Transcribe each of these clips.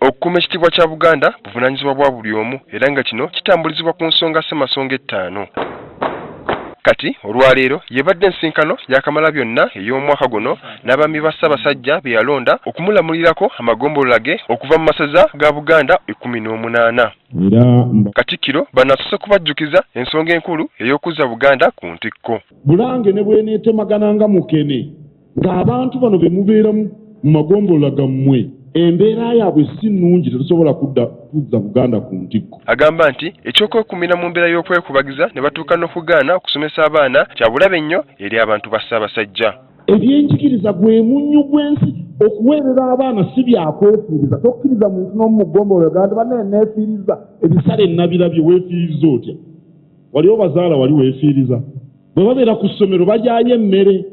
Okukuuma ekitiibwa kya Buganda buvunaanyizibwa bwa buli omu era nga kino kitambulizibwa ku nsonga ssemasonga ettaano. Kati olwaleero y'ebadde ensisinkano ya Kamalabyonna ey'omwaka guno n'abaami ba Ssaabasajja be yalonda okumulamulirako amagombolola ge okuva mu masaza ga Buganda 18. Katikkiro bano asoose kubajjukiza ensonga enkulu ey'okuzza Buganda ku ntikko. Bulange ne bw'eneetemagana nga mukene ng'abantu bano be mubeeramu mu magombolola gammwe embeera yaabwe si nnungi tetusobola kudda kuzza Buganda ku ntikko. Agamba nti eky'okwekumira mu mbeera y'okwekubagiza ne batuuka n'okugaana okusomesa abaana kya bulabe nnyo eri abantu ba Ssaabasajja. Ebyenjigiriza gwe munnyu gw'ensi, okuweerera abaana si bya kwefiiriza. Tokkiriza muntu n'omu mu ggombolola gamba nti bannaye nneefiirizza ebisale nnabirabye, weefiirizza otya? Wali obazaala wali weefiiriza? Bwe babeera ku ssomero balyayo emmere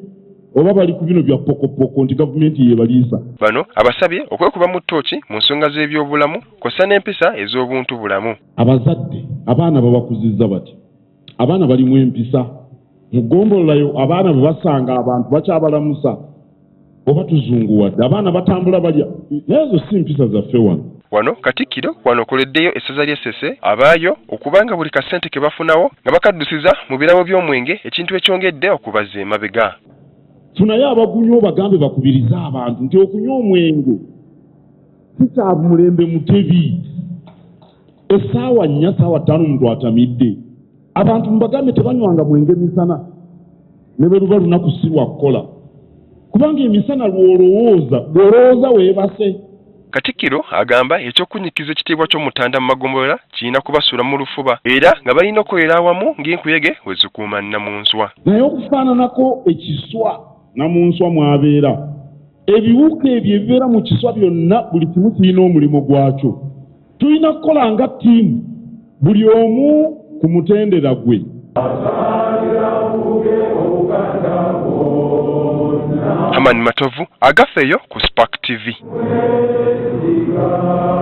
oba bali ku bino bya pokopoko nti gavumenti y'ebaliisa? Bano abasabye okwekubamu ttooci mu nsonga z'ebyobulamu kw'ossa n'empisa ez'obuntubulamu. Abazadde abaana babakuzizza batya? Abaana balimu empisa? Mu ggombolola yo abaana bwe basanga abantu bakyabalamusa? Oba tuzunguwadde abaana batambula balya naye ezo si mpisa zaffe wano. Wano Katikkiro wanokoleddeyo essaza ly'e Ssese abaayo okuba nga buli kasente ke bafunawo nga bakaddusiza mu birabo by'omwenge ekintu ekyongedde okubazza emabega. Funayo abagunywa obagambe bakubirize abantu nti okunywa omwenge si kya mulembe Mutebi. Essaawa nnya ssaawa ttaano omuntu atamidde. Abantu mubagambe tebanywanga mwenge misana ne bwe luba lunaku si lwa kukola kubanga emisana lw'olowooza gw'olowooza weebase. Katikkiro agamba eky'okunnyikiza ekitiibwa ky'Omutanda mu magombolola kirina kubasuula mu lufuba era nga balina okukolera awamu ng'enkuyege bwe zikuuma Nnamunswa. Naye okufaananako ekiswa Nnamunswa mw'abeera, ebiwuka ebyo ebibeera mu kiswa byonna buli kimu kirina omulimu gwakyo. Tulina kukola nga ttiimu buli omu ku mutendera gwe. Herman Matovu, Agafeeyo ku Spark TV.